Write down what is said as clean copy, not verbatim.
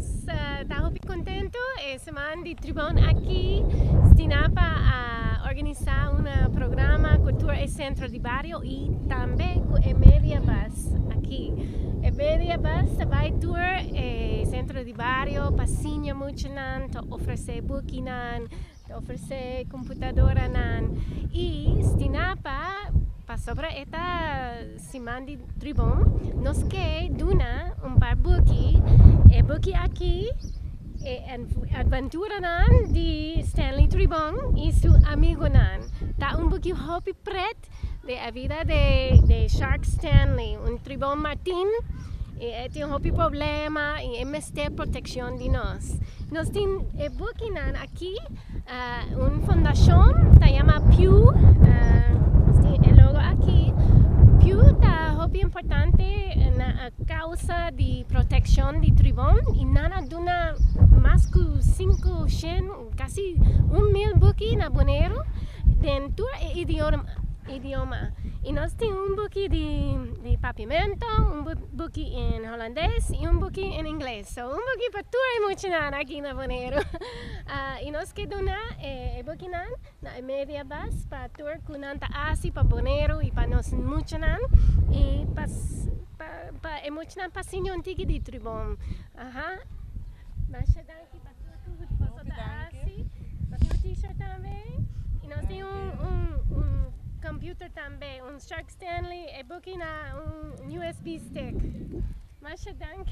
Nos ta hopi contento e siman di Tribon aki. Stinapa a organisa un programa cu tur e centro di bario y tambe cu e media bus aki. E media bus ta bay tur e centro di bario pa siña muchanan, ta ofrece bukinan, ta ofrece computadoranan y Stinapa, pasobra e ta siman di Tribon, nos ke duna un par buki. E buki aki e adventuranan di Stanley Tribon y su amigonan. Ta un buki hopi pret di e vida di Shark Stanley, un tribon martin, y e tin hopi problema y e mester proteccion di nos. Nos tin e bukinan aki, un fundacion ta yama Pew, nos tin e logo aki. Pew ta hopi importante na causa di proteccion di tribon y nan a duna mas cu 500, casi 1000 buki na Boneiru den tur e idioma. Y nos tin un buki di Papiamento, un buki in Hulandes y un buki in Ingles. So un buki pa tur e muchanan aki na Boneiru. Y nos ke duna e bukinan na e media bus pa tur ku nan ta hasi pa Boneiru y pa nos muchanan y pa e muchanan pa siña un tiki di tribon. Aha. Masha danki pa tur ku boso ta hasi. Nos tin un T-shirt tambe y nos tin un computer tambe, un Shark Stanley, e buki na un USB stick. Masha danki.